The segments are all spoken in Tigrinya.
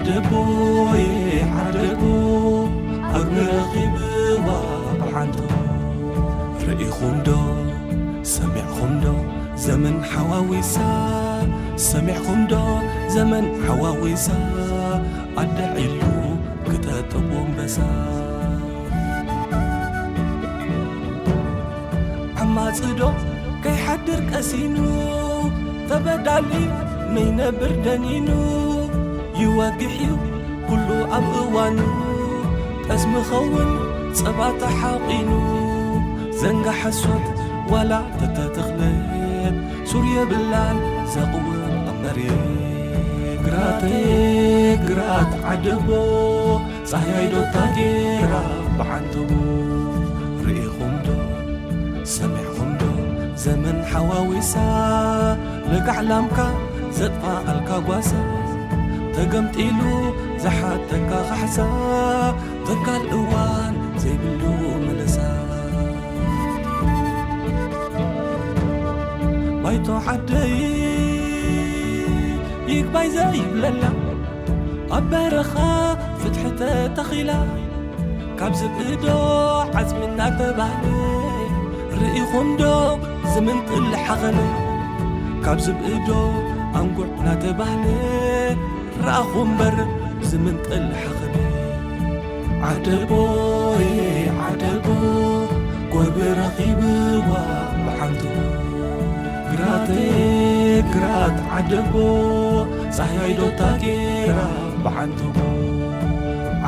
ዓደቦየ ዓደቦ፣ ኣግሪ ረኺብዋ ብሓንቶ። ርኢኹም ዶ ሰሚዕኹም ዶ ዘመን ሓዋዊሳ? ሰሚዕኹም ዶ ዘመን ሓዋዊሳ? ኣደ ዒሉ ክጠጥቦ ኣንበሳ። ዓማጺ ዶ ከይሓድር ቀሲኑ፣ ተበዳሊ መይነብር ደኒኑ። ይወግሕ እዩ ኩሉ ኣብ እዋኑ፣ ጠስሚ ኸውን ጸባ ተሓቒኑ። ዘንጋ ሓሶት ዋላ ተተተኽለት፣ ሱር የብላን ዘቕውም ኣብ መሬት። ግራተይ ግራት ዓደቦ፣ ጻህያይ ዶ ታጌራ ብዓንተቦ። ርኢኹም ዶ ሰሚዕኹም ዶ ዘመን ሓዋዊሳ? ለጋዕ ላምካ ዘጥፋኣልካ ጓሳ፣ ተገምጢሉ ዝሓተካ ካሕሳ፣ ተካል እዋን ዘይብሉ ምልሳ። ባይቶ ዓደይ ይግባይ ዘይብለላ፣ ኣብ በረኻ ፍትሒ ተተኺላ፣ ካብ ዝብኢ ዶ ዓጽሚ እናተባህለ፣ ርኢኹም ዶ ዝምንጥል ሓኸነ? ካብ ዝብኢ ዶ ኣንጉዕ እናተባህለ፣ ረኣኹ እምበር ዝምንጥል ሓኸነ። ዓደቦየ ዓደቦ፣ ጎርቢ ረኺብዋ ብሓንቶ። ግራተይ ግራት ዓደቦ፣ ጻህያይ ዶ ታጌራ ብሓንቶ።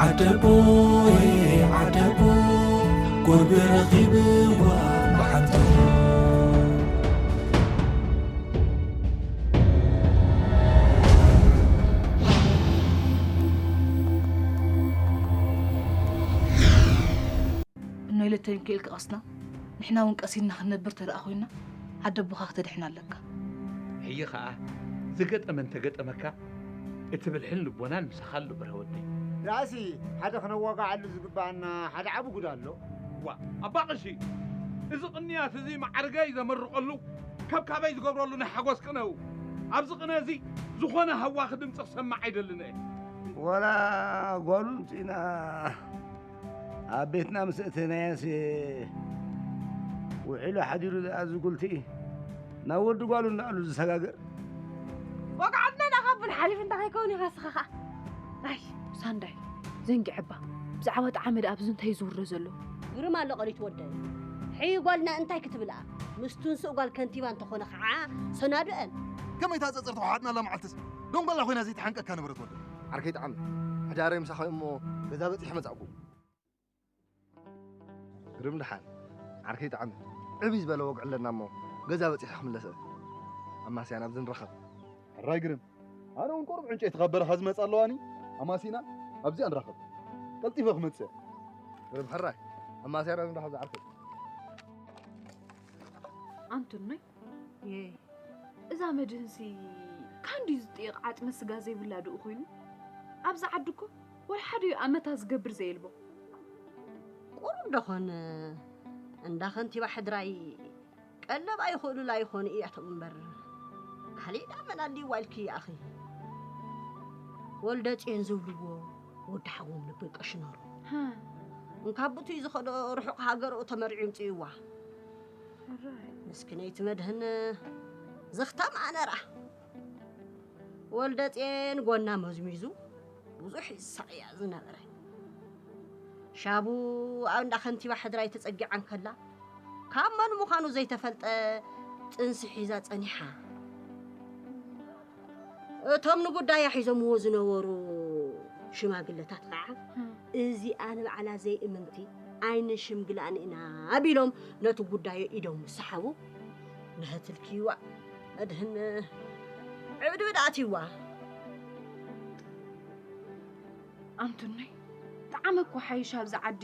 ዓደቦየ ዓደቦ፣ ጎርቢ ረኺብዋ ብሓንቶ። እኖ ኢለ ተንኪኤልካ ቀስና፣ ንሕና እውን ቀሲንና ክንነብር ተደኣ ኮይንና፣ ዓዲ ኣቦኻ ክተድሕን ኣለካ። ሕጂ ኸኣ ዝገጠመ እንተገጠመካ፣ እቲ ብልሕን ልቦናን ምሳኻ ኣሎ ብርሀ ወደይ። ደኣሲ ሓደ ክነዋግዓሉ ዝግብኣና ሓደ ዓቢ ጉዳ ኣሎ። ዋ፣ ኣባ ቀሺ፣ እዚ ቅንያት እዚ ማዕርገይ ዘመርቐሉ፣ ከብካበይ ዝገብረሉ ናይ ሓጎስ ቅነ እዩ። ኣብዚ ቅነ እዚ ዝኾነ ሃዋኺ ድምፂ ክሰማዕ ኣይደልን እየ። ወላ ጓሉ እንቲና ኣብ ቤትና ምስ እተናያስ ውዒሉ ሓዲሩ ዝኣዝጉልቲ ናብ ወዲ ጓሉ እናኣሉ ዝሰጋገር። ወግዓትና ናኻብን ሓሊፍ እንተ ከይከውን ኢኻ እስኻ ኸዓ። ኣይ፣ ሳንዳይ፣ ዘንጊዐባ። ብዛዕባ ጣዕመ ደኣ ኣብዚ እንታይ እዩ ዝውረ ዘሎ? ግርም ኣሎ ቀሊት ወደይ። ሕይ ጓልና እንታይ ክትብልኣ? ምስ ትንስእ ጓል ከንቲባ እንተኾነ ኸዓ ሰናድአን። ከመይ እታ ጸጸር ተዋሓጥናላ መዓልትስ ደንጓላ ኮይና ዘይተሓንቀካ ነበረት ወደይ። ዓርከይ ጣዕመ፣ ሕዳረይ ምሳኻ እሞ ገዛ በጺሐ መጻእኩ። ግርም ደሓን፣ ዓርከይ ጣዕመ፣ ዕብይ ዝበለ ወግዒ ኣለና እሞ ገዛ በጺሐ ክምለሰ። ኣማስያን ኣብዚ ንራኸብ። ሕራይ ግርም፣ ኣነ እውን ቁሩብ ዕንጨይቲ ካብ በረኻ ዝመጽእ ኣለዋኒ፣ ኣማሲና ኣብዚኣ ንራኸብ። ቀልጢፈ ክመጽእ። ግርም ሕራይ፣ ኣማስያን ኣብዚ ንራኸብ ዝዓርከይ። ኣንቱነይ፣ እዛ መድህንሲ ካንድዩ ዝጥይቕ ዓጽሚ ስጋ ዘይብላ ድኡ ኮይኑ፣ ኣብዚ ዓዲ እኮ ወላ ሓደ እዩ ኣመታ ዝገብር ዘየልቦ። ቁሩብ ደኾን እንዳ ከንቲባ ሕድራይ ቀለብ ኣይኽእሉላ ይኾኑ እያቶም እምበር፣ ካሊእ ዳ መን ኣልይዋ ኢልኪ ኣኺ? ወልደ ጽዮን ዝብልዎ ወዲ ሓዎም ነቦይ ቀሺ ነሩ። ሃ። እንካብ ብቱይ ዝኸዶ ርሑቕ ሃገርኡ ተመሪዑ ይምጽእዋ። ሕራይ። ምስኪነይቲ መድህን ዝኽታም ኣነ ረኣ። ወልደጼን ጎና መዝሚዙ ብዙሕ ይሳቕያ ዝነበረ። ሻቡ ኣብ እንዳ ከንቲባ ሕድራይ ተጸጊዓ እንከላ፣ ካብ መን ምዃኑ ዘይተፈልጠ ጥንሲ ሒዛ ጸኒሓ። እቶም ንጉዳያ ሒዞምዎ ዝነበሩ ሽማግለታት ኸዓ፣ እም። እዚኣ ንባዕላ ዘይእምንቲ ኣይንሽምግላን ኢና ቢሎም ነቲ ጉዳዮ ኢዶም ምስ ሰሓቡ፣ ንህትልኪዋ መድህን ዕብድብድ ኣትይዋ። ኣንቱነይ፣ ጣዕመ እኮ ሓይሽ ኣብዚ ዓዲ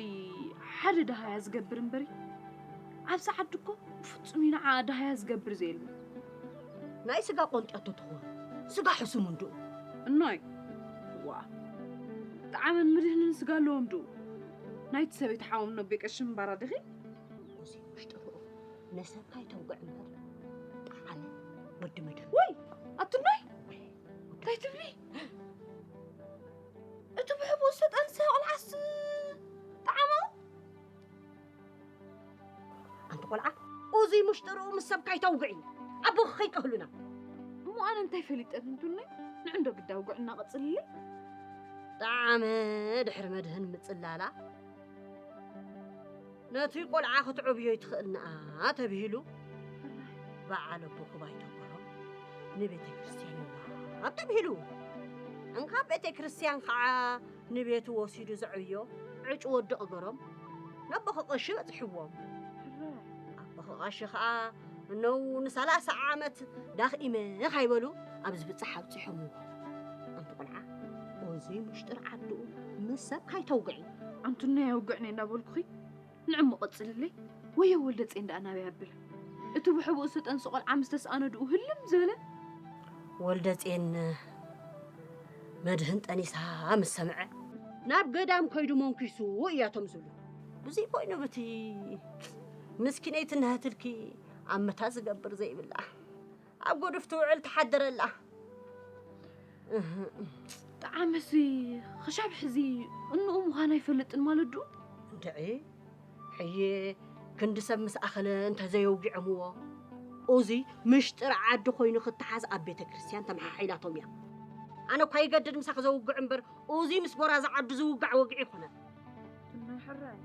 ሓደ ደሃያ ዝገብር እምበሪ፣ ኣብዚ ዓዲ እኮ ብፍጹም እዩ ንዓኣ ደሃያ ዝገብር ዘየልቦ። ናይ ስጋ ቆንጥያቶ ትኾን፣ ስጋ ሕሱም እንድኡ። እኖይ፣ ዋ፣ ጣዕመን ምድህንን ስጋ ኣለዎም ድኡ? ናይቲ ሰበይቲ ሓዎም ነቦይ ቀሺ ምንባራ ዲኺ? እዚ ውሽጢ ርኡ ነሰብካ ይተውግዕ እምበር፣ ጣዕመ ወዲ መድህን። ወይ፣ ኣቱኖይ፣ እንታይ ትብሊ? ብኡ ዝተጠንሰ ቆልዓስ ጠዓሞ? ኣንቲ ቆልዓ፣ እዚ ምሽጥርኡ ምስ ሰብ ካይተውግዒ፣ ኣቦኺ ከይቀህሉና። እሞ ኣነ እንታይ ፈሊጠ ትንቱነይ? ንዕንዶ ግዳ ውግዕና ቀጽልለይ። ጠዓመ ድሕሪ መድህን ምጽላላ፣ ነቲ ቆልዓ ክትዕብዮ ይትኽእልንኣ ተብሂሉ፣ በዓል ኣቦ ክባይ ተጎሮም ንቤተ ክርስቲያን ይወሃብ ተብሂሉ። እንካ ቤተ ክርስቲያን ከዓ ንቤቱ ወሲዱ ዘዕብዮ ዕጩ ወዲ እገሮም ነቦኺ ቀሺ በጽሕዎም። ኣቦኺ ቀሺ ኸኣ እነው ንሰላሳ ዓመት ዳኺመ ካይበሉ ኣብ ዝብጻሕ ኣብጺሖምዎ። ኣንቲ ቆልዓ፣ እዚ ምሽጥር ዓድኡ ምስ ሰብ ካይተውግዒ። ኣንቱና የውግዕኒ እንዳበልኩኺ ንዕሞ ቀጽልለይ። ወዮ ወልደጼን ደኣ ናበይ ኣብል? እቲ ብሕቡእ ዝተጠንሰ ቆልዓ ምስ ተስኣነ ድኡ ህልም ዝበለ? ወልደጼን መድህን ጠኒሳ ምስ ሰምዐ፣ ናብ ገዳም ከይዱ መንኪሱ እያቶም ዝብሉ። ብዙይ ኮይኑ ብቲ ምስኪነይቲ ናህትልኪ ኣብ መታ ዝገብር ዘይብላ ኣብ ጎድፍ ትውዕል ትሓድር ኣላ። ጠዓመሲ ክሻብ ሕዚ እንኡ ምዃና ኣይፈልጥን ማለት ድዩ? እንድዒ፣ ሕየ ክንዲ ሰብ ምስ ኣኸለ እንተ ዘየውጊዖምዎ፣ እዚ ምሽጥር ዓዲ ኮይኑ ክተሓዝ ኣብ ቤተ ክርስቲያን ተመሓሒላቶም እያ። ኣነ እኳ ይገድድ ምሳኺ ዘውግዕ እምበር፣ እዚ ምስ ጎራዙ ዓዱ ዝውጋዕ ወግዒ ይኮነ። ናይ ሕራይ።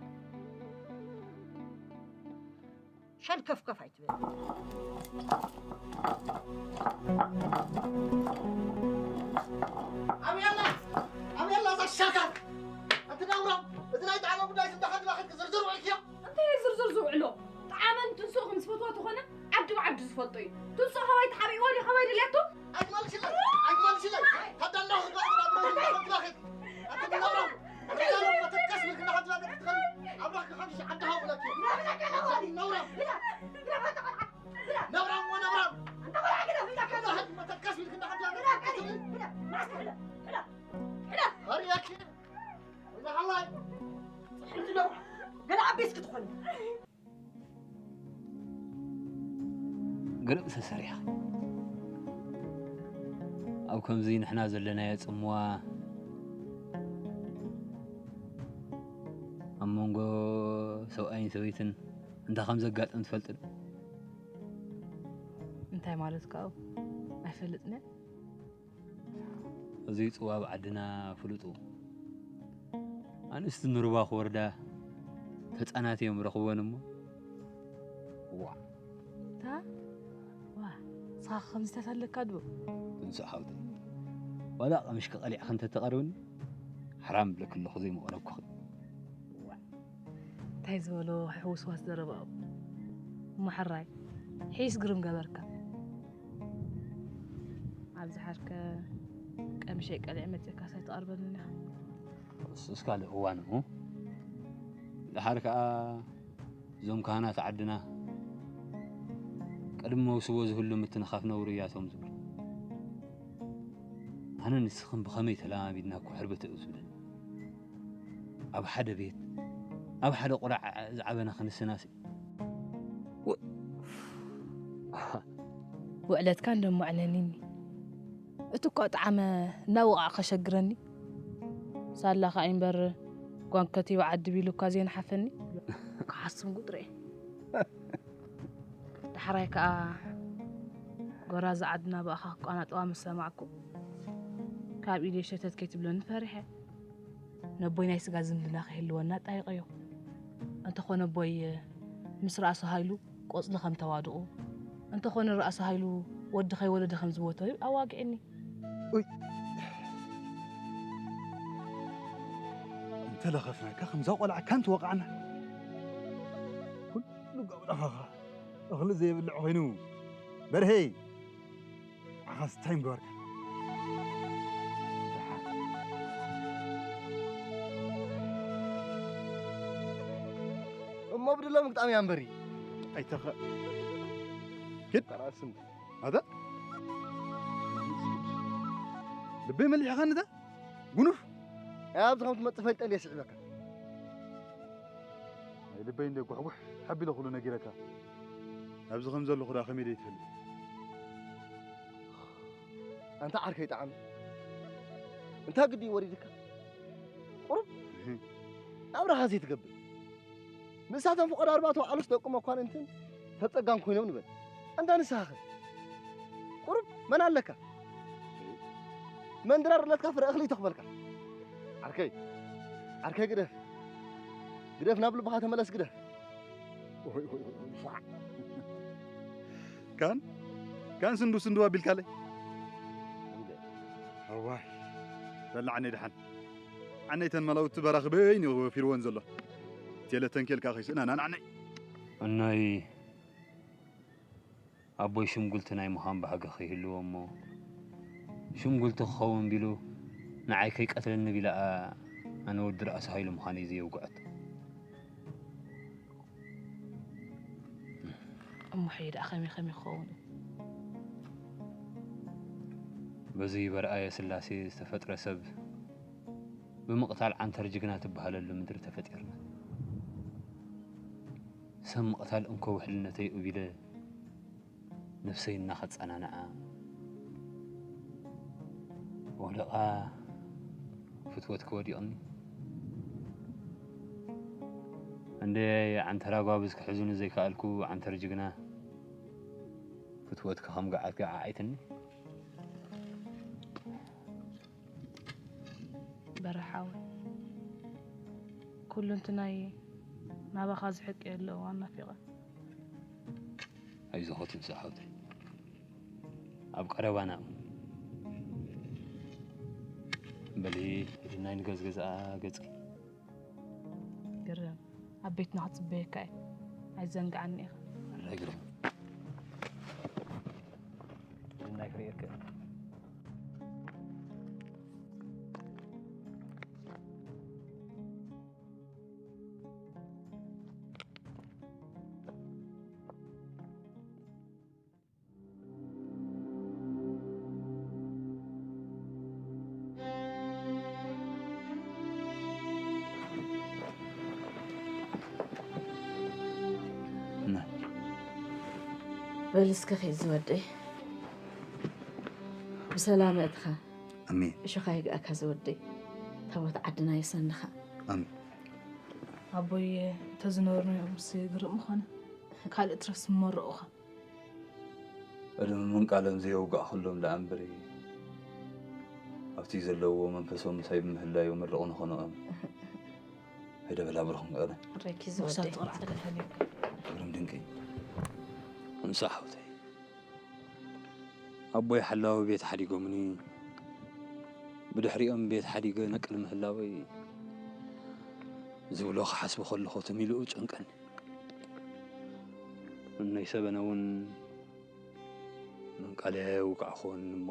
ሸልከፍከፍ ኣይትበል። ኣበይ ኣላ? ኣበይ ኣላ እዛ ሻካር? ኣንቲ ናውራ፣ እቲ ናይ ጣዕመ ጉዳይ ስንዳኻ ድባኽን ክዝርዝር ውዒልክዮ? እንታይ እዩ ዝርዝር ዝውዕሎ? ጣዕመን ትንስኡ ከም ዝፈትዋ ተኾነ ዓዲ ብዓዲ ዝፈልጦ እዩ። ትንስኡ ካባይ ተሓቢእዋ ድዩ? ካባይ ደልያቶ? ኣይትመልሽለይ፣ ኣይትመልሽለይ። ታዳላ ህዝባ ዝናብረ ህዝባ ድባኽን። ኣንቲ ናውራ፣ ርጃሎ መተከስ ምልክና ሓንቲ ነገር ትትኸል። ኣምላኽ ክኸምሽ ዓዲ ሃውለት እዩ። ናብራ ቀለዋ። ናውራ። ብላ፣ ብላ፣ ብላ፣ ብላ። ነብራም ወነብራም። ኣንተ ቆልዓ ግደፍ፣ እዛ ከብዛ ሕድ መተከስ ኢልክ እንዳሓጃ ግደፍ፣ ግደፍ፣ ግደፍ፣ ማስክ ግደፍ፣ ግደፍ፣ ግደፍ። ኣርያኪ። ወይዛ ሓላይ። ጽሕንቲ ነብራ። ገለ ዓቤት ክትኾኒ። ገለ ምሰ ሰሪሕኺ። ኣብ ከምዚ ንሕና ዘለናዮ ጽምዋ፣ ኣብ መንጎ ሰብኣይን ሰበይትን እንታይ ከም ዘጋጥም ትፈልጢ ዶ? እንታይ ማለት ከኣ? ኣይፈልጥን እየ። እዚ ጽዋ ኣብ ዓድና ፍሉጥ እዩ። ኣንስቲ ንሩባ ክወርዳ ተጻናት እዮም ረኽቦን እሞ፣ ዋ። እታ? ዋ፣ ንስኻ ከምዚታት ኣለካ ዶ? ትንሳእ ሓውተይ። ዋላ ቀምሽኪ ቀሊዕኺ እንተተቐርብኒ፣ ሓራም እብለኪ ኣለኹ ዘይምቐረብኩኺ። ዋ፣ እንታይ ዝበሎ ሕውስዋስ ዘረባኡ። እሞ ሕራይ፣ ሒስ ግርም ገበርካ። ኣብዚ ሓርከ ቀምሸይ ቀሊዕ መጺእካስ ኣይትቐርበንን ኢኻ። እሱስ ካልእ እዋን እሞ፣ ደሓር ከኣ እዞም ካህናት ዓድና ቅድሚ መውስቦ ዝህሉ ምትንኻፍ ነውሪ እያቶም ዝብሉ። ኣነ ንስኽን ብኸመይ ተለማሚድና እኮ ሕርበተ እዩ ዝብለኒ። ኣብ ሓደ ቤት፣ ኣብ ሓደ ቁራዕ ዝዓበና ክንስናስ። ው-፣ ውዕለትካ እንደማዕነኒኒ። እቲ እኳ ጣዕመ እናወቓዕ ከሸግረኒ። ሳላ ኸዓ እምበር ጓንከት ይበዓዲ ቢሉ እኳ ዘይንሓፈኒ። ክሓስም ጉጥረ። ዳሕራይ ከኣ ጎራዙ ዓድና ብኣኻ ክቋናጠዋ ምስ ሰማዕኩ፣ ካብ ኢደይ ሸተት ከይትብለኒ ፈሪሐ። ነቦይ ናይ ስጋ ዝምድና ከይህልወና ኣጣይቐዮ። እንተኾነ ኣቦይ ምስ ራእሲ ሃይሉ ቆጽሊ ከም ተዋድቑ፣ እንተኾነ ራእሲ ሃይሉ ወዲ ከይወለደ ከም ዝሞተ ኣዋጊዕኒ። ኡይ! እንተለኸፍናካ ከምዛ ቆልዓ ካን ትወቕዓና። ኩሉ ገብረኻኻ እኽሊ ዘይብልዕ ኮይኑ። በርሄ! ዓኻስ እንታይ ምገበርካ? እሞ ብድሎም ግጣም እያ እምበሪ። ኣይተኸ-፣ ኪድ። ተራስም። ኣታ? ልበይ መሊሕኻኒ እታ? ጉኑፍ? ኣብዚ ከም ትመጽእ ፈልጠ እንድየ ስዒበካ። ናይ ልበይ እንደ ጓሕጉሕ ሓቢለ ኩሉ ነጊረካ። ኣብዚ ከም ዘለኹ ደኣ ከመይ ደይ ትፈልጥ? ኣንታ ዓርከይ ጠዓመ፣ እንታይ ግዲ እዩ ወሪድካ? ኣብርሃ ዘይትገብር። ንሳቶም ፍቆዶ ኣርባዕተ ዓሉስ ደቁ መኳንንትን ሰብ ጸጋን ኮይኖም ንበል። ኣንታ ንስኻ ኸ? ቁሩብ መን ኣለካ? መን ድራር ኣለትካ ፍረ እኽሊ ይተኽፈልካ? ዓርከይ፣ ዓርከይ ግደፍ። ግደፍ ናብ ልብኻ ተመለስ ግደፍ። ወይ፣ ወይ፣ ወይ፣ ፋዕ። ካን፣ ካን ስንዱ፣ ስንዱ ኣቢልካለይ። እዋይ፣ በላዕኒ ደሓን። ዓነይተን መላውቲ በራኺ በይን እዩ ወፊርወን ዘሎ። ቴለ ተንኬልካ ከይስእና ናናዕነይ። እናይ ኣቦይ ሽምጉልቲ ናይ ምዃን ባህጊ ከይህልዎ እሞ፣ ሽምጉልቲ ክኸውን ቢሉ ንዓይ ከይቀትለኒ ቢላ ኣነ ወዲ ርኣሲ ሃይሉ ምዃነይ ዘየውግዐት። እሞ ሕጂ ደኣ ከመይ ከመይ ክኸውን እዩ? በዚ በርኣየ ስላሴ ዝተፈጥረ ሰብ ብምቕታል ዓንተር ጅግና ትበሃለሉ ምድሪ ተፈጢርና። ሰብ ምቕታል እንኮ ውሕልነተይ እዩ ኢለ ነብሰይ እናኸጸናንዓ፣ ወደቓ ፍትወትኪ ወዲቕኒ። እንደ ዓንተራ ጓብዝ ክሕዙኒ ዘይከኣልኩ ዓንተር ጅግና፣ ፍትወትኪ ከም ገዓት ገዓዒትኒ። በርሀ ሓወይ፣ ኩሉ እንትናይ ናባኻ ዝሕቀየሉ እዋን ናፊቐ። ኣይዞኸ ትንሳእ ሓውተይ፣ ኣብ ቀረባና እዩ። በሊ፣ ናይ ንገዝገዝኣ ገጽኪ። ግርም፣ ኣብ ቤትና ክጽበየካ እየ። ኣይዘንግዓኒ ኢኻ። ሕራይ ግርም። ናይ ክርእየካ እየ። በል እስከ ኺድ ዝወደይ፣ ብሰላም እትኻ። ኣሜን። እሾኻ ይግኣካ ዝወደይ፣ ታቦት ዓድና የሰንኻ። ኣሜን። ኣቦይ፣ ተዝነበርናዮምስ ግርም ምኾነ። ካልእ ትረስ ምመረቑኻ። ዕድመ ምንቃሎም ዘየውጋእኩሎም ደኣ እምበሪ፣ ኣብቲ ዘለውዎ መንፈሶም ምሳይ ብምህላዩ ምርቕ ንኾኖኦም። ሄደ በላ ብሩኽ ንቀለ። ሬኪ ዝወደይ። መሳት ጥቕርዓት ከድሕን እዩ። ግርም ድንቂ። እንሳ ሓውተይ። ኣቦይ ሓላዊ ቤት ሓዲጎምኒ፣ ብድሕሪኦም ቤት ሓዲገ ነቅል ምህላወይ ዝብሎ ክሓስብ ከለኹ ትሚልኡ ጨንቀኒ። እነይ ሰበነ እውን መንቃልያ የውቃዕኹወኒ እሞ፣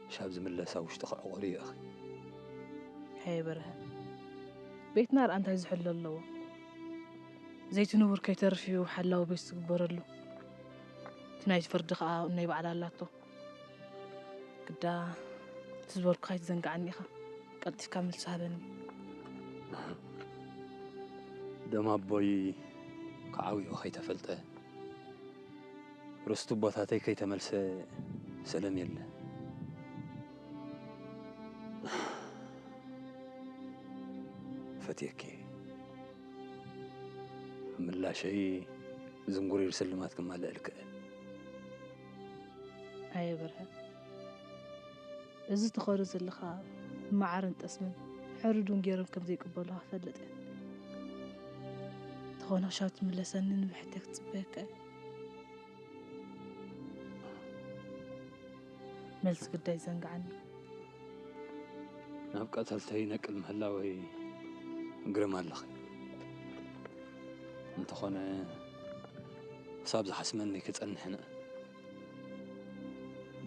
ክሻብ ዝምለሳ ውሽጢ ክዕቑር እየ እኺ። ሃየ በርሀ፣ ቤትና ርኣ እንታይ ዝሕሎ ኣለዎ? ዘይትንቡር ከይተርፍ እዩ ሓላዊ ቤት ዝግበረሉ። እቲ ናይቲ ፍርዲ ኸኣ እኖይ ባዕላ ኣላቶ። ግዳ፣ እቲ ዝበልኩኻ ኣይትዘንግዓኒ ኢኻ። ቀልጢፍካ መልሲ ሃበኒ። ደም ኣቦይ ክዓብዮ ከይተፈልጠ፣ ርስቲ ኣቦታተይ ከይተመልሰ ሰለም የለ። ፈትየኪ። ኣብ ምላሸይ ዝንጉሪር ስልማት ክማልእ እልክእል። ኣየ በርሀ፣ እዚ ትኸዶ ዘለኻ መዓርን ጠስምን ሕሩድን ገይሮም ከም ዘይቅበሉኻ እፈልጥ እየ። እንተኾነ ክሻብ ትምለሰኒ ንብሕተይ ክጽበየካ እየ። መልሲ ግዳይ ዘንግዓኒ። ናብ ቀተልተይ ነቅል ምህላወይ ግርም ኣለኺ። እንተኾነ፣ ክሳብ ዝሓስመኒ ክጸንሕን እየ።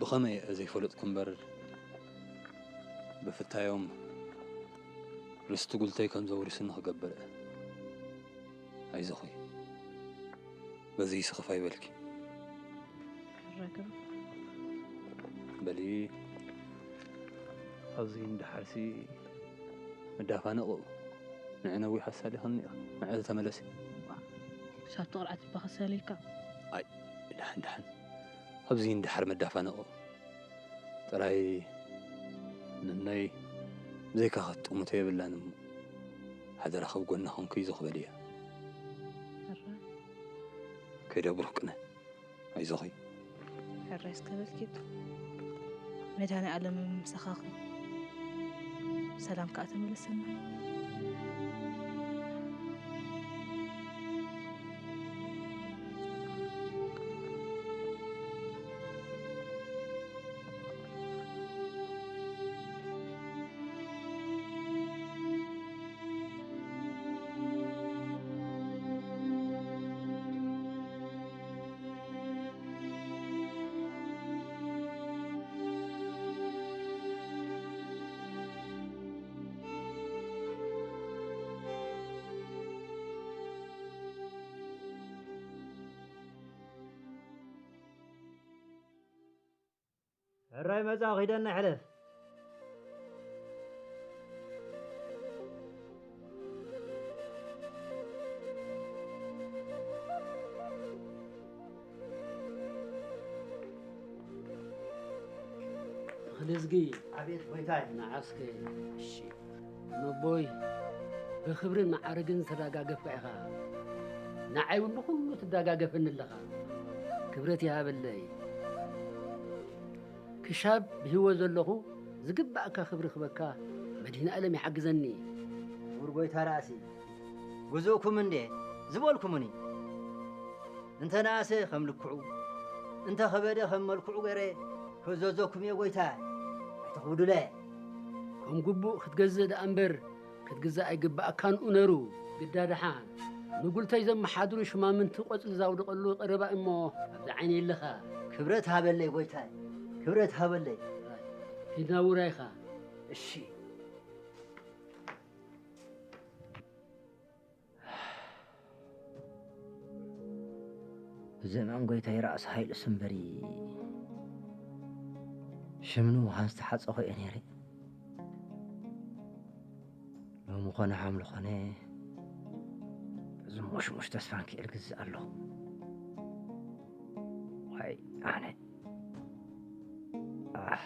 ብኸመይ እየ ዘይፈለጥኩ እምበር፣ ብፍታዮም ርስቲ ጉልተይ ከም ዘውርስኒ ክገብር እየ። ኣይዞኺ፣ በዚ ስኽፍ ኣይበልኪ። ርግም። በሊ፣ ኣብዚ እንድሓርሲ መዳፋንቕ ንዒ ነዊሕ ኣሳሊኽኒ ኢኻ። ንዒ ተመለሲ። ሳብቲ ቅርዓት እባ ክሰለይካ። ኣይ፣ ደሓን፣ ደሓን። ኣብዚ እንድሓር መዳፋንቕ። ጥራይ ንነይ ብዘይካ ክትጥምቶ የብላን እሞ። ሓደራኺ ኣብ ጎና ኮንኩ ይዞ ክበል እያ። ሕራይ። ከይደ ብሩኽ ቅነ። ኣይዞኺ። ሕራይ እስከ በል ኪድ። መድኃኔ ዓለም ምሳኻ ኹን። ሰላም ከኣ ተመለሰና። ሕራይ መጻ ኺደና ሕለፍ። ተኽልዝጊ። ኣቤት ጎይታይ። ንዓስከ። እሺ። ነቦይ፣ ብኽብርን መዓርግን ዝተዳጋገፍካ ኢኻ። ንዓይ እውን ብኹሉ ትዳጋገፈኒ ኣለኻ። ክብረት ይሃበለይ። ክሻብ ብህይወት ዘለኹ ዝግባእካ ክብሪ ክበካ መድህን ኣለም ይሓግዘኒ። ክቡር ጎይታ ራእሲ፣ ግዙእኩም እንዴ ዝበልኩምኒ። እንተ ነኣሰ ከም ልክዑ፣ እንተ ኸበደ ከም መልክዑ ገይረ ክእዘዘኩም እየ ጎይታ፣ ኣይትኽብዱለ። ከም ግቡእ ክትገዝእ ደኣ እምበር ክትግዛእ ኣይግባእካን ኡነሩ። ግዳ ደሓን ንጉልተይ ዘመሓድሩ ሽማምንቲ ቆጽሊ ዛውድቐሉ ቀረባ እሞ ኣብዚ ዓይነይ ኣለኻ። ክብረት ሃበለይ ጎይታይ፣ ክብረት ሃበለይ። ኪድና ውራይኻ። እሺ። ብዘመን ጎይታይ ራእሲ ሃይሉ ስምበሪ ሽምኒ ውሃን ዝተሓጸኹ እየ ነይረ። ሎሚ ኾነ ሓምሊ ኾነ፣ እዚ ሙሽሙሽ ተስፋ ንክእል ግዝእ ኣለኹ። ዋይ ኣነ። ኣህ።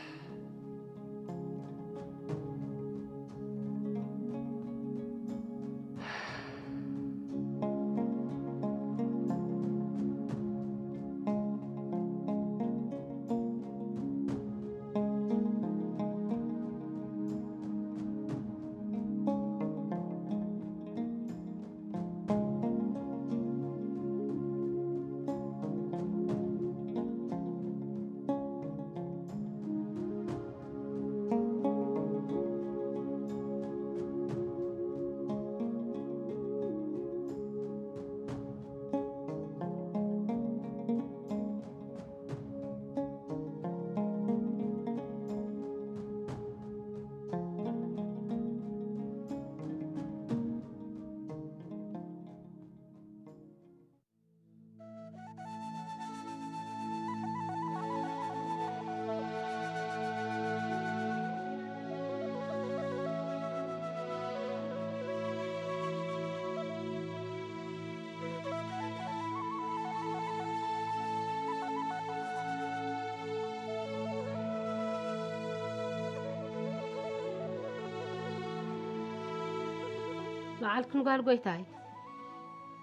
በዓልክን ጓል ጎይታይ፣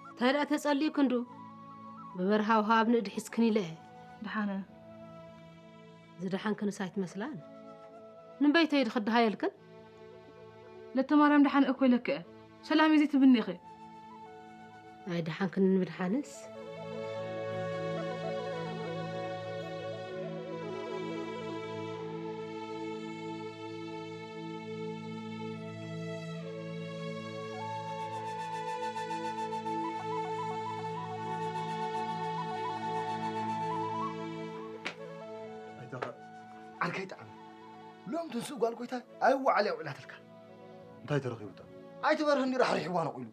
እንታይ ደኣ ተጸልዩ ክንዱ? ብበረሃ ውሃብ ንእድ ሒዝክን ኢለ እየ። ደሓነ። ዝደሓንክንስ ኣይትመስላን። ንበይተይ ድኽድሃየልክን? ለተ ማርያም ደሓን እኮ ኢለክአ። ሰላም እዚ ትብኒ ኢኺ። ኣይደሓንክን ንምድሓንስ። ኣይተኸ-፣ ዓርከይ ጠዓመ፣ ሎም ትንስኡ ጓል ጎይታ ኣይወዓል የውዕላትልካ። እንታይ ተረኺቡታ? ኣይትበርህ እንዲ ራሕሪሕዋ ነቑሉ።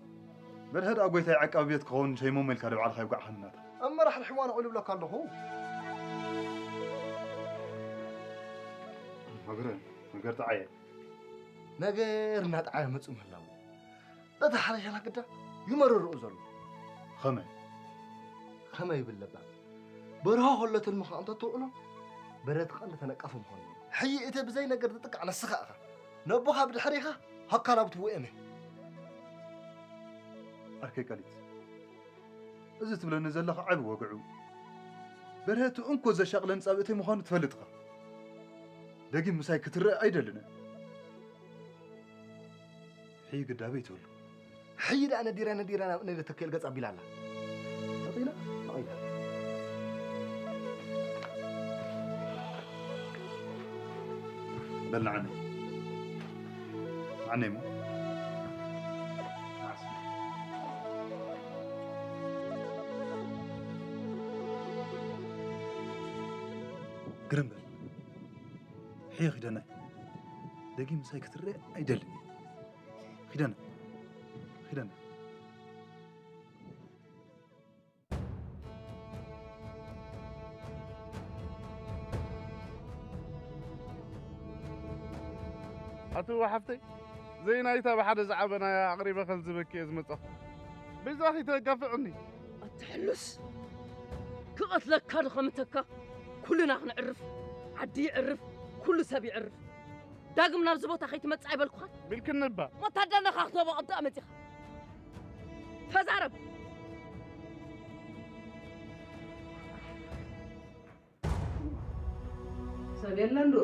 በል ህድኣ ጎይታይ ዓቃቢ ቤት ክኸውን ሸይሞሞ ኢልካ ዶ ባዕልኻ ይውጋዕኻኒ ናታ? እመ ራሕሪሕዋ ነቑሉ እብለካ ኣለኹ። መግረ-፣ መገርጣዓየ። ነገር እናጠዓየ መጹ ምህላው። በታ ሓበሻና ግዳ ይመረርኡ ዘሎ። ኸመይ? ኸመይ ይብል ለባ? በርሆ ከሎ ትልምኻ እንተ ትውዕሎ፣ በረትኻ እንተተነቀፈ ምዃኑ። ሕይ እተ ብዘይ ነገር ትጥቃዕ ነስኻ ኢኻ። ነቦኻ ብድሕሪኻ ሃካላቡ ትውእመ። ኣርከይ ቀሊት፣ እዚ ትብለኒ ዘለኻ ዓቢ ወግዑ። በርሀ እቲ እንኮ ዘሻቕለኒ ጻብእተይ ምዃኑ ትፈልጥ ኢኻ። ደጊም ምሳይ ክትረአ ኣይደልን እየ። ሕይ ግዳበይ ትብሉ። ሕይ ደኣ ነዲራ ነዲራ ናብ እነለ ተክኤል ገጻ ኣቢላ ኣላ። ተኺላ? ተኺላ። በል ንዓኒ። ንዓኒ እሞ። ንዓስ። ግርም በል። ሕይ ኺደናይ። ደጊም ምሳይ ክትረአ ኣይደልን። ኺደናይ። ኺደናይ። ኣቲ ሓፍተይ፣ ዘይናይታ ብሓደ ዝዓበናያ ኣቕሪበ ከዝበኪ እየ ዝመጻኹ። በይዛኺ ተጋፍዕኒ። ኣቲ ሕሉስ፣ ክቐትለካ ዶ ከምተካ? ኩልና ክንዕርፍ፣ ዓዲ ይዕርፍ፣ ኩሉ ሰብ ይዕርፍ። ዳግም ናብዚ ቦታ ከይትመጽእ ኣይበልኩኻን? ቢልክኒ እባ። ወታደር ነኻ ክትህቦ ቅድኣ መጺኻ። ተዛረብ። ሰብ የለን ዶ?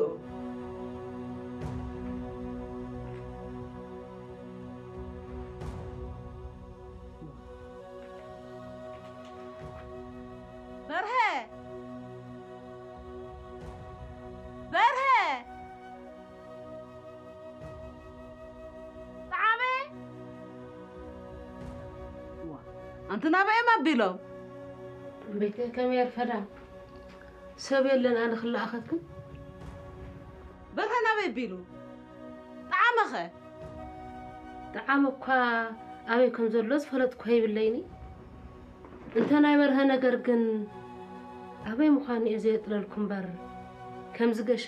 በርሀ! በርሀ! ጠዓመ! ዋ፣ ኣንቲ ናበይ እዮም ኣቢሎም? ቤተ ከመይ ኣርፈዳ? ሰብ የለን፣ ኣነ ክለኣኸት ግን። በርሀ ናበይ ኣቢሉ? ጠዓመኸ? ጠዓመ እኳ ኣበይ ከም ዘሎ ዝፈለጥኩ ይብለይኒ። እንተ ናይ በርሀ ነገር ግን ኣበይ ምዃኑ እየ ዘየጥለልኩ እምበር፣ ከም ዝገሸ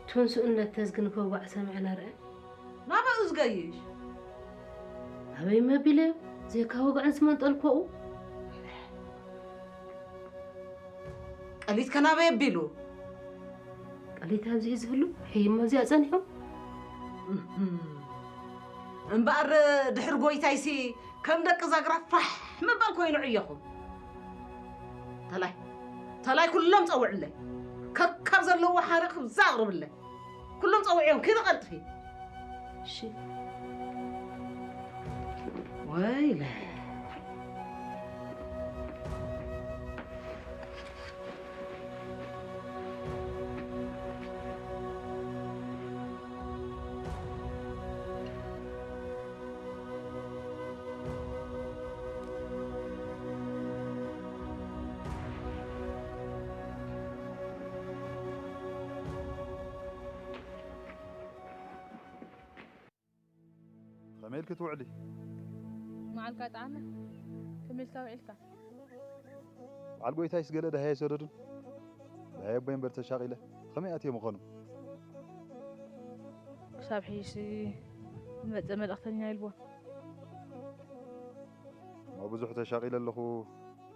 ትንስኡነት ተዝግን ከዋዕ ሰምዐ ነርአ። ናበኡ ዝገይሽ? ኣበይ መቢለ ዘይካ ወግዐን ዝመንጠልኮኡ? ቀሊትከ ናበይ ኣቢሉ? ቀሊት ኣብዚ እዩ ዝህሉ፣ ሕይሞ እዚኣ ጸኒሑ። እህም። እምበኣር ድሕሪ ጎይታይሲ ከም ደቂ ዛግራ ፋሕ ምባል ኮይኑ ዕዮኹም። ተላይ፣ ተላይ ኩሎም ጸውዕለይ። ከካብ ዘለዎ ሓረቕ ብዛ ኣቕርብለይ። ኩሎም ጸውዕዮም፣ ኪዲ ቀልጥፊ። እሺ። ወይለ። ከመይ ኢልኪ ትውዕሊ? መዓልካ ጠዓመ፣ ከመይ ኢልካ ውዒልካ? በዓል ጎይታይስ ገለ ደሃይ ኣይሰደዱን? ደሃይ ኣቦይ እምበር ተሻቒለ። ከመይ ኣትየ ምኾኑ? ክሳብ ሕይሲ ዝመጸ መልእኽተኛ ኢልዎ። እሞ ብዙሕ ተሻቒለ ኣለኹ፣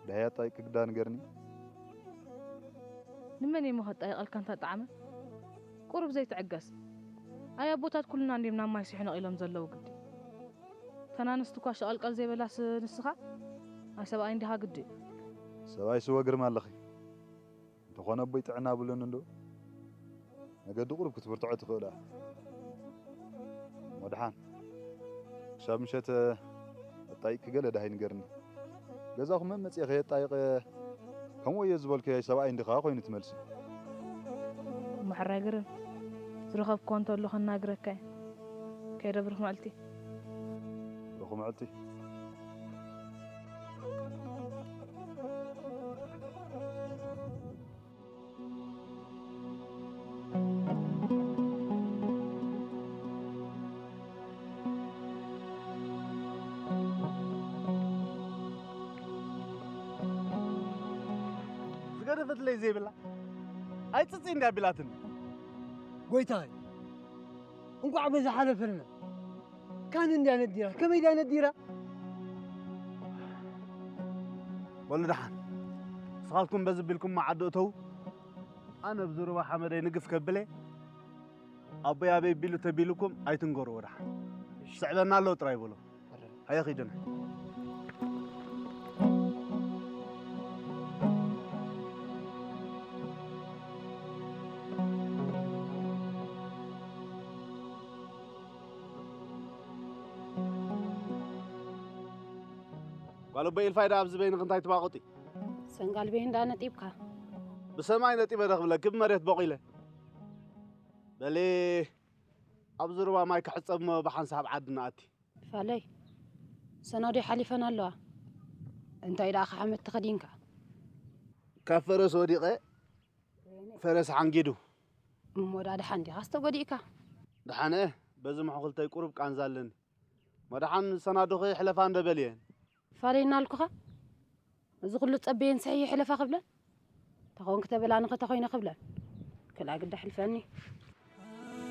ደሃይ ኣጣይቂ ግዳ ንገርኒ። ንመን እሞ ከጣይቐልካ እንታ ጠዓመ? ቁሩብ ዘይትዕገስ። ኣይ ኣቦታት ኩልና እንዲም ናብ ማይ ሲሑ ነቒሎም ዘለዉ ግዲ። ተን ኣንስቲ እኳ ሸቐልቀል ዘይበላስ ንስኻ? ኣይ ሰብኣይ እንዲኻ ግዲ። ሰብኣይ ስወ ግርማ ኣለኺ። እንተኾነ ኣቦይ ጥዕና ብሉን እንዶ፣ መገዲ ቁሩብ ክትብርትዖ ትኽእላ። እሞ ደሓን፣ ክሳብ ምሸት ኣጣይቂ ገለ ደሃይ ንገርኒ። ገዛኹም መመጽኤ ከየጣየቐ፣ ከምኡ እየ ዝበልኩ ሰብኣይ እንዲኻ ኮይኑ ትመልሲ። እሞ ሕራይ ግርም፣ ዝረኸብክዎ እንተሎ ከናግረካ እየ። ከይደ ብሩኽ መዓልቲ። ብሩኽ መዓልቲ። ዝገደፈትለይ ዘይብላ ኣይጽጽ እንዳ ቢላትን። ጎይታይ፣ እንቋዕ በዚ ሓለፈልና። ካን እንድያ ነዲራ፣ ከመይ ድያ ነዲራ? በሉ ደሓን፣ ንስኻትኩም በዚ ቢልኩም መዓዲ እተው። ኣነ ኣብዚ ሩባ ሓመደይ ንግፍ ከብለ፣ ኣቦይ ኣበይ ቢሉ ተቢልኩም ኣይትንገርዎ ደሓን። ስዕበና ኣለዉ ጥራይ በሉ። ሃየ ኺድና። ጓል ኣቦይ ኢልፋይ ደኣ ኣብዚ በይንኺ እንታይ ትባቑጢ? ሰንጋል በይን ደኣ ነጢብካ። ብሰማይ ነጢበ ዶ ክብለኪ ብመሬት ቦቒለ። በሊ ኣብዚ ሩባ ማይ ክሕጸብ እሞ ብሓንሳብ ዓዲ ንኣቲ። ፋለይ፣ ሰኖዲ ሓሊፈን ኣለዋ። እንታይ ደኣ ክሓመት ተኸዲንካ? ካብ ፈረስ ወዲቐ ፈረስ ሓንጊዱ። እሞ ደኣ ደሓን ዲኻስ ተጎዲእካ? ደሓነ፣ በዚ ምሕኹልተይ ቁሩብ ቃንዛ ኣለኒ። መድሓን ሰናዱኺ ሕለፋ እንደ በልየን። ፋለይ እናልኩኻ፣ እዚ ኩሉ ጸበየን ስሕየ ሕለፋ ክብለን? ተኾንክ ተበላንኸ ተኾይነ ክብለን? ክላ ግዳ ሕልፈኒ።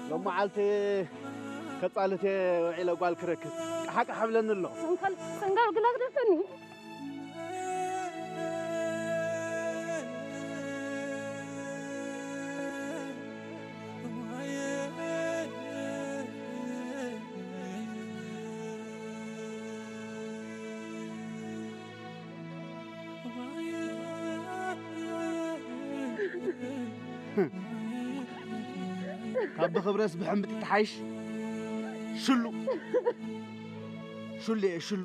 ሎም መዓልቲ ከጻልት እየ ውዒለ ጓል ክረክብ። ቃሓቃሕ ብለኒ ኣሎ። ሰንጋል፣ ሰንጋል ግላ ግደፈኒ። ካብ ብኽብረስ ብሕምብጢ ትሓይሽ። ሽሉ። ሽሉ እየ፣ ሽሉ።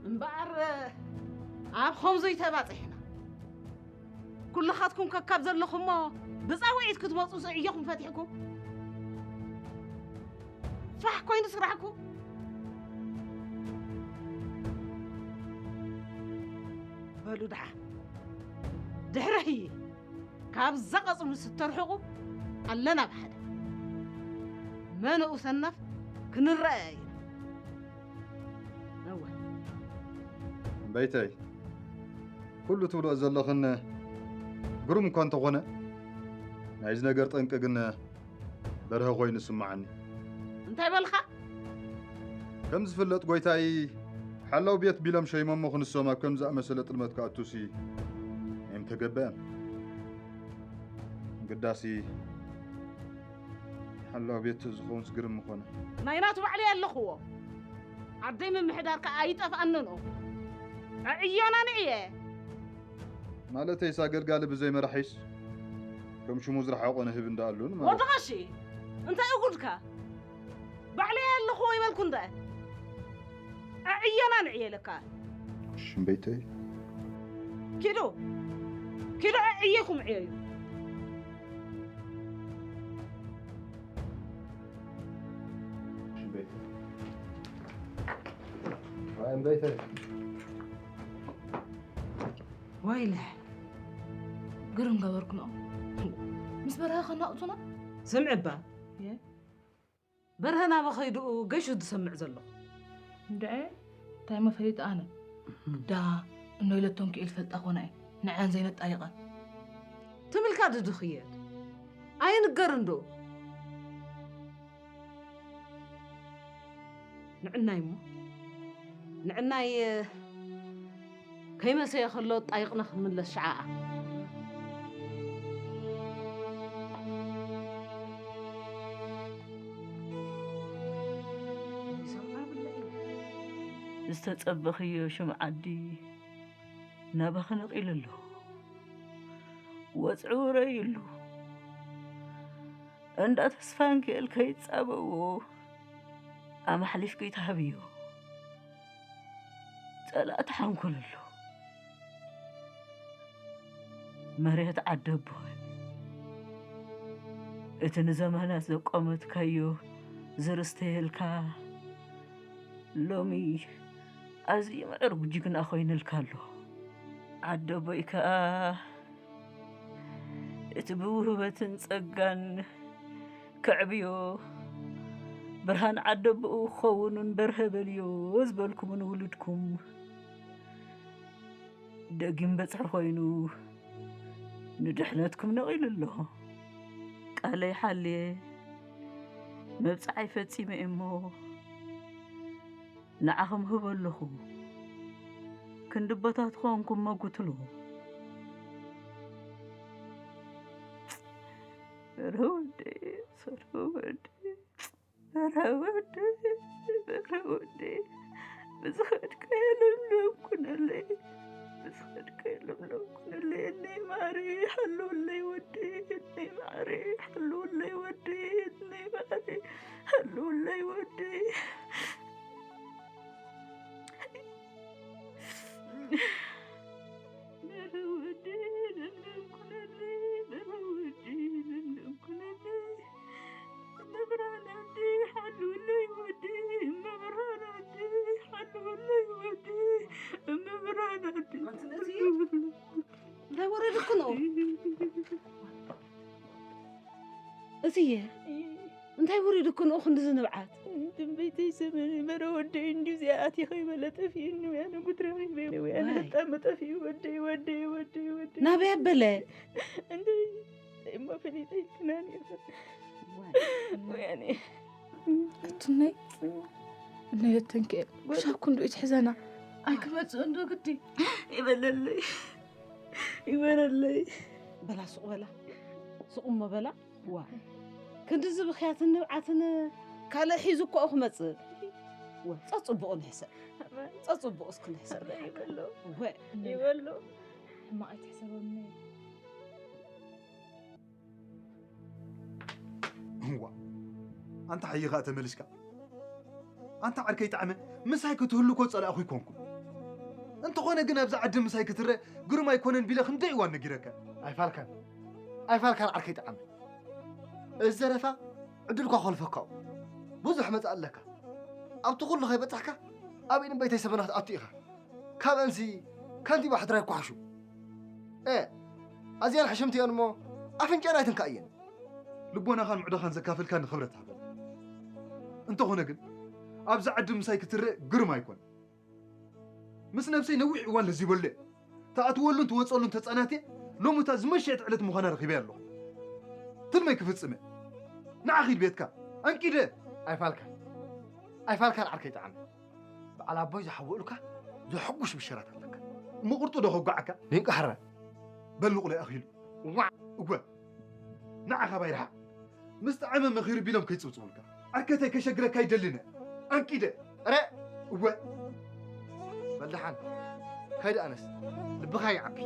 እምበኣር ኣብ ኸምዙይ ተባጺሕና። ኩልኻትኩም ከካብ ዘለኹሞ ብጻውዒት ክትመጹ ስዕዮኹም ፈቲሕኩም። ፋሕ ኮይኑ ስራሕኩም። በሉ ደሓ፣ ድሕሪ ህይ ካብዛ ቀጽሉ ስተርሕቑ ኣለና ብሓደ። መነኡ ሰናፍ ክንረኣያ ኢና። እወ። እምበይተይ፣ ኩሉ ትብልኦ ዘለኽን ግሩም እኳ እንተኾነ፣ ናይዚ ነገር ጠንቂ ግን በርሀ ኮይኑ ይስምዓኒ። እንታይ በልኻ? ከም ዝፍለጥ ጎይታይ ሓላው ቤት ቢሎም ሸይሞሞ ክንሶም ኣብ ከም ዝኣመሰለ ጥልመት ክኣቱሲ እምተገበአን። ግዳሲ ሓላው ቤት ዝኸውን ዝግርም ምኾነ። ናይ ናቱ ባዕለይ ኣለኽዎ። ዓደይ ምምሕዳር ከኣ ኣይጠፍኣንን ኦ። ኣዕዮና ንዕየ። ማለተይስ ኣገልጋሊ ብዘይ መራሒስ ከም ሽሙ ዝረሓቖ ንህብ እንዳኣሉን ማለት። ወዲ ቐሺ፣ እንታይ እዩ ጉድካ? ባዕለይ ኣለኽዎ ይበልኩ እንደ። ኣዕዮና ንዕየ ለካ። ሽምበይተይ። ኪዱ፣ ኪዱ ኣዕየኹም ዕየዩ። ሽምበይተይ። ኣይ፣ እምበይተይ። ወይለ። ግርም ገበርኩኖ። ምስ በረኸ ከናቑቱና? ስምዒ እባ። የ? በርሀ ናበ ኸይድኡ ገይሹ ዝሰምዕ ዘለኹ። እንድዐ፣ እንታይ መፈሊጥ ኣነ? ዳ፣ እኖ ኢለቶም ክኢል ፈልጣ ኮና እየ። ንዐን ዘይነጣይቐን። ትምልካ ድድኽየት። ኣይንገር እንዶ። ንዕናይ እሞ። ንዕናይ፣ ከይመሰየ ከሎ ጣይቕና ክንምለስ ሸዓኣ። ዝተጸበኽዮ ሽም ዓዲ ናባኺ ነቒሉ ኣሎ። ወጽዑ ውረይሉ። እንዳ ተስፋንኪኤል ከይጻበዎ ኣማሕሊፍኪ ትሃብዮ። ጸላእቲ ሓንኮል ኣሎ። መሬት ዓደቦ፣ እቲ ንዘመናት ዘቆመትካዮ ዝርስተየልካ፣ ሎሚ ኣዝዩ ምዕሩግ ጅግና ኮይንልካ ኣሎ። ዓደቦይ ከኣ እቲ ብውህበትን ጸጋን ከዕብዮ፣ ብርሃን ዓደቦኡ ክኸውንን በርሀ በልዮ ዝበልኩምን ውሉድኩም፣ ደጊም በጽሒ ኮይኑ ንድሕነትኩም ነቒሉ ኣሎ። ቃለይ ሓልየ፣ መብጽዓይ ፈጺመ እየ እሞ ንዓኹም ህበ ኣለኹ። ክንዲ ኣቦታት ኮንኩም መጉትሉ። ኧረ ወደይ፣ ኧረ ወደይ፣ ኧረ ወደይ፣ ኧረ ወደይ፣ ብዝኸድካዮ ለምለም ኩነለይ፣ ብዝኸድካዮ ለምለም ኩነለይ፣ እነይ ማረይ፣ ሓልውለይ ወደይ፣ እነይ ማረይ፣ ሓልውለይ ወደይ፣ እነይ ማረይ፣ ሓልውለይ ወደይ። ኧረ ወደይ፣ ለምለም ኩነለይ፣ ኧረ ወደይ፣ ለምለም ኩነለይ። እመብርሃን ኣደይ ሓልውለይ ወደይ፣ እመብርሃን ኣደይ ሓልውለይ ወደይ፣ እመብርሃን ኣደይ። ኣንቲ ነዚ እንታይ ወረድክንኦ? እዚየ፣ እንታይ ወሪዱክንኦ ክንድዚ ንብዓት? ትንበይተይ ሰመን መረ ወደይ እንዲዚኣ ኣቲ ከይበለ ጠፊኡኒ ወያነ ጉድ ረኺበ ወያነ ዋይ። ህጣመ ጠፊኡ ወደይ፣ ወደይ፣ ወደይ፣ ወደይ። ናበይ ኣበለ? እንደ እሞ ፈሊጠ ይክናን ወያነ። ኣቱነይ እነየተንከ ሻኩ እንዶ ይትሕዘና። ኣይክመጽእ እንዶ ግዲ። ይበለለይ፣ ይበለለይ። በላ ሱቕ በላ፣ ሱቕ እሞ በላ። ዋ፣ ክንድዚ ብኽያትን ንብዓትን ካልእ ሒዙ እኮ ክመጽእ። ወ፣ ጸጽቡቕ ንሕሰብ። ጸጽቡቕ እስኪ ንሕሰብ። ይበሎ። ወ፣ ይበሎ። ሕማቕ ኣይትሕሰበኒ። እዋ፣ ኣንታ ሓይኻ ተመሊስካ። ኣንታ ዓርከይ ጣዕመ፣ ምሳይ ክትህሉ እኮ ጸላእኹ ኣይኮንኩን። እንተኾነ ግን ኣብዛ ዓዲ ምሳይ ክትረአ ግሩም ኣይኮነን ቢለ ክንደይ እዋን ነጊረካ። ኣይፋልካን፣ ኣይፋልካን ዓርከይ ጣዕመ። እዚ ዘረፋ ዕድልኳ ከልፈካኡ። ብዙሕ መጻእ ኣለካ። ኣብቲ ኩሉ ከይበጻሕካ ኣብ ኢድን በይተይ ሰበናት ኣቱ ኢኻ። ካብአንሲ ከንቲባ ሕድራ ይኳሕሹ። ኤ፣ ኣዝያን ሕሽምቲ እየን እሞ ኣፍንጫና ኣይትንካእ እየን። ልቦናኻን ምዕዶኻን ዘካፈልካ ንኽብረት ሃበል። እንተኾነ ግን፣ ኣብዚ ዓዲ ምሳይ ክትረአ ግርም ኣይኮን። ምስ ነብሰይ ነዊሕ እዋን ለዚበሉ እየ። ትኣትወሉን ትወጸሉን ተጸናትየ፣ ሎሚ እታ ዝመሸት ዕለት ምዃና ረኺበያ ኣለኹ። ትልመይ ክፍጽም እየ። ንዓ ኺድ ቤትካ። ኣንቂደ። ኣይፋልካ። ኣይፋልካ ንዓርከይ ጠዓመ። በዓል ኣቦይ ዝሓወኡልካ ዘሐጉስ ብሸራት ኣለካ። እሞ ቁርጡ ዶ ከጓዓካ? ሜንቃ ሕራይ። በል ንቑለይ ኣኺሉ። እዋ። እወ። ንዓ ካባይ ርሓቕ። ምስ ጠዓመ መኺሩ ቢሎም ከይጽውጽውልካ። ኣከተይ ከሸግረካ ኣይደልን እየ። ኣንቂደ። እረ። እወ። በል ደሓን። ከይድ ኣነስ። ልብኻ ይዓቢ።